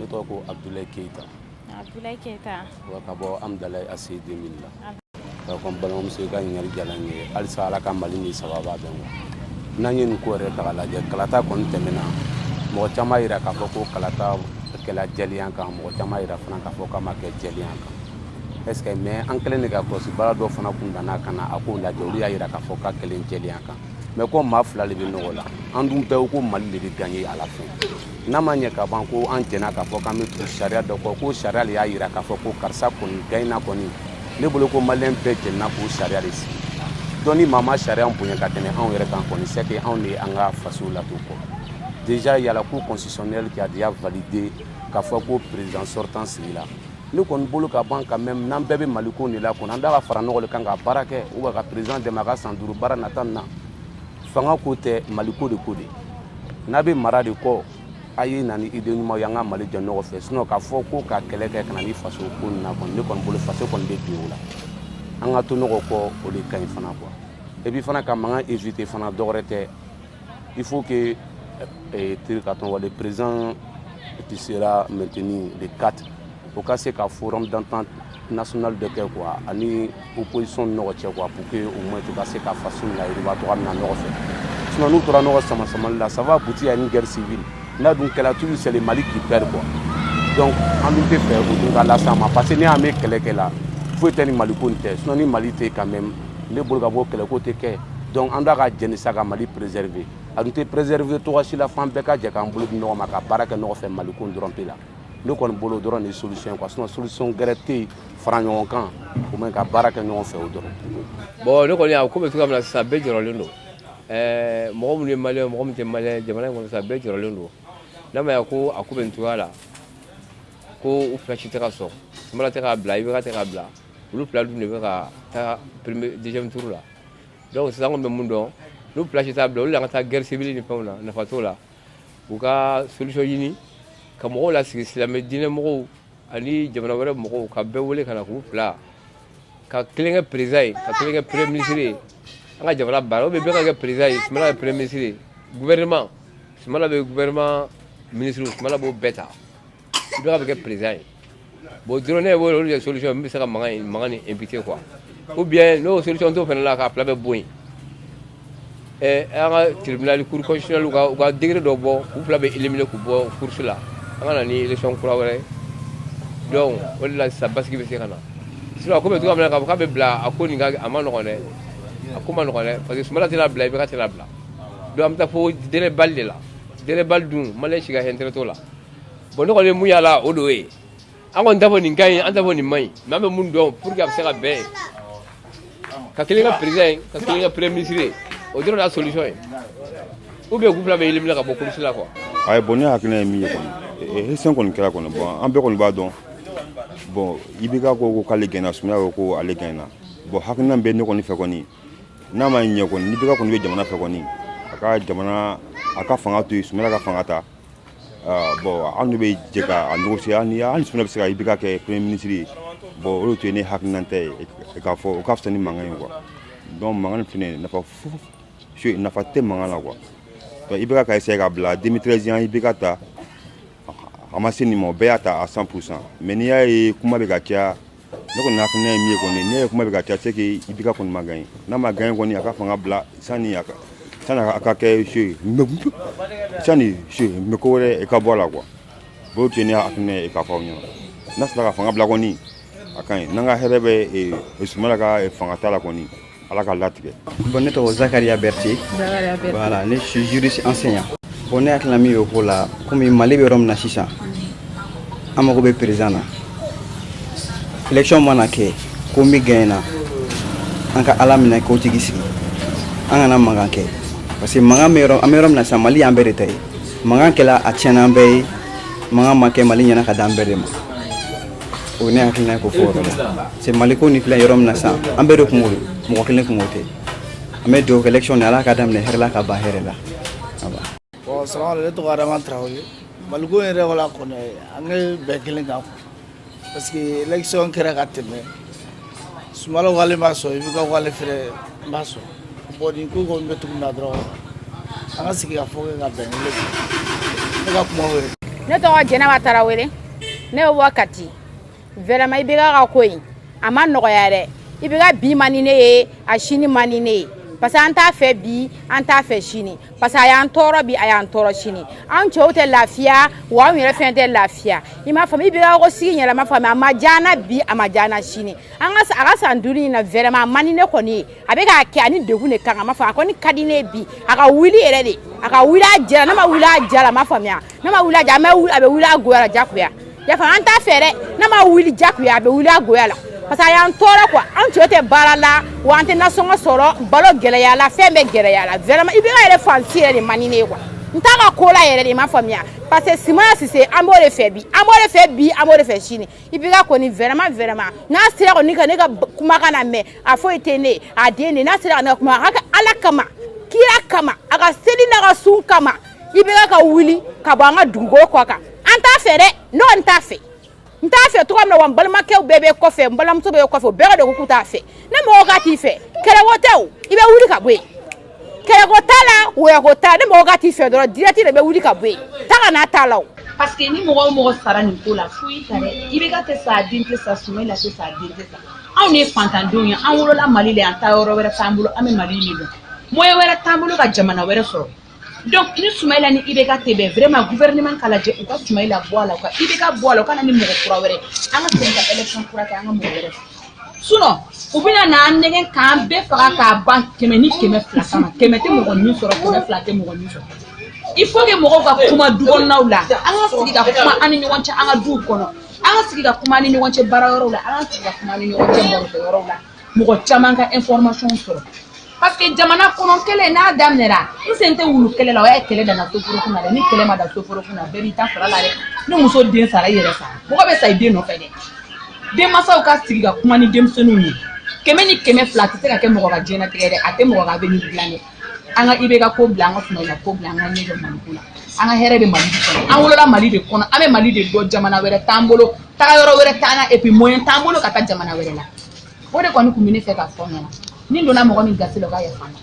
Ne tɔgɔ ko Abdoulaye Keita. Abdoulaye Keita. Wa ka bɔ Amdalaye ACI 2000 la. Ka ko n balimamuso, i ka ɲininkali diyara n ye. Halisa Ala ka Mali ni sababa bɛn wa. N'an ye nin ko yɛrɛ ta k'a lajɛ, kalata kɔni tɛmɛna, mɔgɔ caman yira k'a fɔ ko kalata kɛla jɛlenya kan, mɔgɔ caman yira fana k'a fɔ k'a ma kɛ jɛlenya kan. Est ce que, mais an kɛlen de ka kɔlɔsi baara dɔ fana kun nana ka na a k'o lajɛ, olu y'a yira k'a fɔ k'a kɛlen jɛlenya kan. Mais ko maa fila de bɛ nɔgɔ la, an dun bɛɛ ko Mali de bɛ gagner à la fin. N'a ma ɲɛ ka ban ko an jɛnna k'a fɔ k'an bɛ tugu sariya dɔ kɔ, ko sariya de y'a yira k'a fɔ ko karisa kɔni gagnera kɔni, ne bolo ko maliyɛn bɛɛ jɛnna k'o sariya de sigi. Donc ni maa ma sariya bonya ka tɛmɛ anw yɛrɛ kan kɔni, c'est que anw de ye an ka faso lato kɔ. Déjà, il y a la Cour constitutionnelle qui a déjà validé k'a fɔ ko président sortant sigila. Ne kɔni bolo ka ban, quand même, n'an bɛɛ bɛ Mali ko de la kɔni, an da ka fara ɲɔgɔn de kan ka baara kɛ ou ka président dɛmɛ a ka san 5 baara nata nin na. Fanga ko tɛ, Mali ko de ko de. N'a bɛ mara de kɔ, a ye na ni idée ɲuman ye, an ka Mali jɔ ɲɔgɔn fɛ. Sinon k'a fɔ ko ka kɛlɛ kɛ ka na ni faso ko nin na kɔni, ne kɔni bolo faso kɔni bɛ bin o la. An ka to ɲɔgɔn kɔ, o de ka ɲi fana quoi. Et puis fana, ka mankan éviter fana, dɔwɛrɛ tɛ, il faut que ka tɔn le président qui sera maintenu le 4, o ka se ka forum d'entente national dɔ kɛ quoi, ani opposition ni ɲɔgɔn cɛ quoi, pour que au moins u ka se ka faso in layiriwa cogoya min na ɲɔgɔn fɛ. Sinon n'u tora ɲɔgɔn sama samali la, ça va aboutir à une guerre civile. N'a dun kɛla, toujours c'est le Mali qui perd quoi. Donc an dun tɛ fɛ o dun ka las'an ma, parce que n'i y'an bɛ kɛlɛ kɛ la, foyi tɛ ni Mali ko nin tɛ. Sinon ni Mali tɛ, quand même, ne bolo ka bɔ kɛlɛko tɛ kɛ. Donc an da ka jɛni sa ka Mali préserver. A dun tɛ préserver cogoya si la f'an bɛɛ ka jɛ k'an bolo di ɲɔgɔn ma ka baara kɛ ɲɔgɔn fɛ Mali ko dɔrɔn pe la. Ne kɔni bolo dɔrɔn de ye solution quoi. Sinon solution gɛrɛ tɛ yen, fara ɲɔgɔn kan, au moins ka baara kɛ ɲɔgɔn fɛ, o dɔrɔn. Bon, ne kɔni, a ko bɛ cogoya min na sisan, bɛɛ jɔrɔlen don. Mɔgɔ minnu ye maliyɛn, mɔgɔ min tɛ maliyɛn, jamana in kɔnɔ sisan, bɛɛ jɔrɔlen don. N'a ma ɲɛ ko a ko bɛ nin cogoya la, ko u fila si tɛ ka sɔn, Sumala tɛ k'a bila, IBK tɛ k'a bila, olu fila dun de bɛ ka taa premier, deuxième tour la. Donc sisan, an kɔni bɛ mun dɔn? N'u fila si t'a bila, olu de ka taa guerre civile ni fɛnw na, nafa t'o la. U ka solution ɲini ka mɔgɔw lasigi, silamɛ diinɛ mɔgɔw ani jamana wɛrɛ mɔgɔw, ka bɛɛ wele ka na k'u fila ka kelen kɛ président ye, ka kelen kɛ premier ministre ye, an ka jamana baara. Ou bien bɛɛ ka kɛ président ye, Sumala kɛ premier ministre ye, gouvernement, Sumala bɛ gouvernement ministre, Sumala b'o bɛɛ ta, IBK bɛ kɛ président ye. Bon, dɔrɔn ne ye olu de solution min bɛ se ka mankan in, mankan nin éviter quoi. Ou bien n'o solution t'o fana la, k'a fila bɛɛ bɔ yen, an ka tribunal, cour constitutionnelle, u ka degré dɔ bɔ k'u fila bɛ éliminer k'u bɔ course la, an ka na ni élection kura wɛrɛ ye. Donc o de la sisan basigi bɛ se ka na. Sinon a ko bɛ cogoya min na, k'a fɔ k'a bɛ bila, a ko nin ka a ma nɔgɔn dɛ, a ko ma nɔgɔn dɛ, parce que Sumala tɛna bila, IBK tɛna bila. Donc an bɛ taa fo délai bali de la. Délai bali dun, maliyɛn si ka intérêt t'o la. Bon, ne kɔni ye mun y'a la, o de y'o ye. An kɔni t'a fɔ nin ka ɲi, an t'a fɔ nin man ɲi, mais an bɛ mun dɔn? Pour que a bɛ se ka bɛn, ka kelen kɛ président ye, ka kelen kɛ premier ministre ye, o dɔrɔn de y'a solution ye. Ou bien k'u fila bɛ éliminer ka bɔ course la quoi. Ayi, bon, ne hakilina ye min ye kɔni, élection kɔni kɛra kɔni. Bon, an bɛɛ kɔni b'a dɔn. Bon, IBK ko k'ale gɛnna, Sumala ko ko ale gɛnna. Bon, hakilina bɛ ne kɔni fɛ kɔni, n'a ma ɲɛ kɔni, ni IBK kɔni bɛ jamana fɛ kɔni, a ka jamana, a ka fanga to yen, Sumala ka fanga ta. Bon, an de bɛ jɛ ka a négocier, hali Sumala bɛ se ka IBK kɛ premier ministre ye. Bon, o de tun ye ne hakilina ta ye k'a fɔ o ka fisa ni mankan ye quoi. Donc mankan nin fɛnɛ, nafa nafa tɛ mankan la quoi. Donc IBK ka essayer ka bila 2013 an IBK ta, a ma se nin ma, o bɛɛ y'a ta à 100%. Mais n'i y'a ye kuma bɛ ka caya, ne kɔni hakilina ye min ye kɔni, n'i y'a ye kuma bɛ ka caya, c'est que IBK kɔni ma gagné. N'a ma gagné kɔni, a ka fanga bila sani a ka kɛ sani mɛ ko wɛrɛ ka bɔ a la quoi. Bon, o tun ye ne hakilina ye k'a fɔ aw ɲɛna. N'a sera ka fanga bila kɔni, a ka ɲi. N'an ka hɛrɛ bɛ Sumala ka fanga ta la kɔni, Ala ka latigɛ. Bon, ne tɔgɔ Zakaria Berté. Zakaria Berté. Voilà, ne suis juriste enseignant. Bon, ne hakilina min ye o ko la, komi Mali bɛ yɔrɔ min na sisan, an mago bɛ président na. Élection mana kɛ, ko min gagné na, an ka Ala minɛ k'o tigi sigi. An kana mankan kɛ, parce que mankan bɛ yɔrɔ, an bɛ yɔrɔ min na sisan, Mali y'an bɛɛ de ta ye. Mankan kɛla, a tiɲɛna an bɛɛ ye. Mankan ma kɛ, Mali ɲɛna ka d'an bɛɛ de ma. O ye ne hakilina ye k'o fɔ o yɔrɔ la. C'est Mali ko nin filɛ yɔrɔ min na sisan, an bɛɛ de kungo don, mɔgɔ kelen kungo tɛ. An bɛ dugawu kɛ, élection nin, Ala k'a daminɛ hɛrɛ la ka ban hɛrɛ la. Bon, salamu, ne tɔgɔ Adama Tarawele. Maliko in yɛrɛ la kɔni, an ka bɛn kelen kan, parce que élection kɛra ka tɛmɛ, Sumala ko ale ma sɔn, IBK ko ale fɛnɛ ma sɔn. Bon, nin ko kɔni bɛ cogo min na dɔrɔn, an ka sigi ka fɔ kɛ ka bɛn kelen. Ne ka kuma o ye. Ne tɔgɔ Jɛnɛba Tarawele, ne bɛ bɔ Kati. Vraiment, IBK ka ko in, a ma nɔgɔya dɛ. IBK bi man di ne ye, a sini man di ne ye, parce que an t'a fɛ bi, an t'a fɛ sini, parce que a y'an tɔɔrɔ bi, a y'an tɔɔrɔ sini. An cɛw tɛ lafiya wa, anw yɛrɛ fɛn tɛ lafiya. I m'a faamu? IBK ko sigi yɛrɛ ma faamu, a ma diya an na bi, a ma diya an na sini. An ka a ka san 5 in na, vraiment, a man di ne kɔni ye. A bɛ k'a kɛ ani degun de kan. A ma faamu, a kɔni ka di ne ye bi a ka wuli yɛrɛ de, a ka wuli a jɛra. N'a ma wuli a jara, a ma faamuya, n'a ma wuli a jara, a bɛ wuli a goya la jagoya. I y'a faamu? An t'a fɛ dɛ. N'a ma wuli jagoya, a bɛ wuli a goya la, parce que a y'an tɔɔrɔ quoi. An cɛw tɛ baara la wa, an tɛ nasɔngɔ sɔrɔ, balo gɛlɛya la, fɛn bɛɛ gɛlɛya la. Vraiment, IBK yɛrɛ fansi yɛrɛ de man di ne ye quoi. N t'a ka ko la yɛrɛ de, i m'a faamuya? Parce que Soumaïla Cissé, an b'o de fɛ bi, an b'o de fɛ bi, an b'o de fɛ sini. IBK kɔni, vraiment, vraiment, n'a sera kɔni ka ne ka kumakan na mɛn, a foyi tɛ ne ye, a den de. N'a sera ka ne ka kuma, a ka kɛ Ala kama, kira kama, a ka seli n'a ka sun kama, IBK ka wuli ka bɔ an ka dugukolo kɔ kan. An t'a fɛ dɛ. Ne kɔni t'a fɛ, n t'a fɛ cogo min na wa, n balimakɛw bɛɛ bɛ kɔfɛ, n balimamuso bɛɛ bɛ kɔfɛ, o bɛɛ de ko k'u t'a fɛ. Ne mɔgɔ k'a t'i fɛ, kɛlɛko tɛ o, i bɛ wuli ka bɔ yen. Kɛlɛko t'a la, wɔyɔko t'a la. Ne mɔgɔ k'a t'i fɛ dɔrɔn, direct de bɛ wuli ka bɔ yen, taa ka n'a t'a la o. Parce que ni mɔgɔ o mɔgɔ sara nin ko la, foyi ta dɛ. IBK tɛ sa, a den tɛ sa. Soumaïla tɛ sa, a den tɛ sa. Anw de ye fantandenw ye, an wolola Mali la yan, taa yɔrɔ wɛrɛ t'an bolo, an bɛ Mali de dɔn, moyen wɛrɛ t'an bolo ka jamana wɛrɛ sɔrɔ. Donc ni Soumaïla ni IBK tɛ bɛn, vraiment, gouvernement ka lajɛ, u ka Soumaïla bɔ a la, u ka IBK bɔ a la, u ka na ni mɔgɔ kura wɛrɛ, an ka segin ka élection kura kɛ, an ka mɔgɔ wɛrɛ. Sinon u bɛna n'an nɛgɛn k'an bɛɛ faga k'a ban 100 ni 200 kama. 100 tɛ mɔgɔ min sɔrɔ, 200 tɛ mɔgɔ min sɔrɔ. Il faut que mɔgɔw ka kuma du kɔnɔnaw la, an ka sigi ka kuma an ni ɲɔgɔn cɛ an ka duw kɔnɔ, an ka sigi ka kuma an ni ɲɔgɔn cɛ baarayɔrɔw la, an ka sigi ka kuma an ni ɲɔgɔn cɛ barokɛyɔrɔw la, mɔgɔ caman ka information sɔrɔ. Parce que jamana kɔnɔ kɛlɛ n'a daminɛra, n sen tɛ wulu kɛlɛ la, o y'a ye kɛlɛ danna soforokun na dɛ. Ni kɛlɛ ma dan soforokun na, bɛɛ b'i ta sara la dɛ. Ni muso den sara, i yɛrɛ sara. Mɔgɔ bɛ sa i den nɔfɛ dɛ. Denmansaw ka sigi ka kuma ni denmisɛnninw ye. 100 ni 200 tɛ se ka kɛ mɔgɔ ka diɲɛlatigɛ dɛ, a tɛ mɔgɔ ka avenir dilan dɛ. An ka IBK ko bila, an ka Soumaïla ko bila, an ka ɲɛ jɔ Maliko la. An ka hɛrɛ bɛ Mali de kɔnɔ, an wolola Mali de kɔnɔ, an bɛ Mali de dɔn. Jamana wɛrɛ t'an bolo, taga yɔrɔ wɛrɛ t'an na, et puis moyen t'an bolo ka taa jamana wɛrɛ la. O de kɔni tun bɛ ne fɛ k'a fɔ ɲɛna. Ni donna mɔgɔ min gasi la, o ka yafa n ma.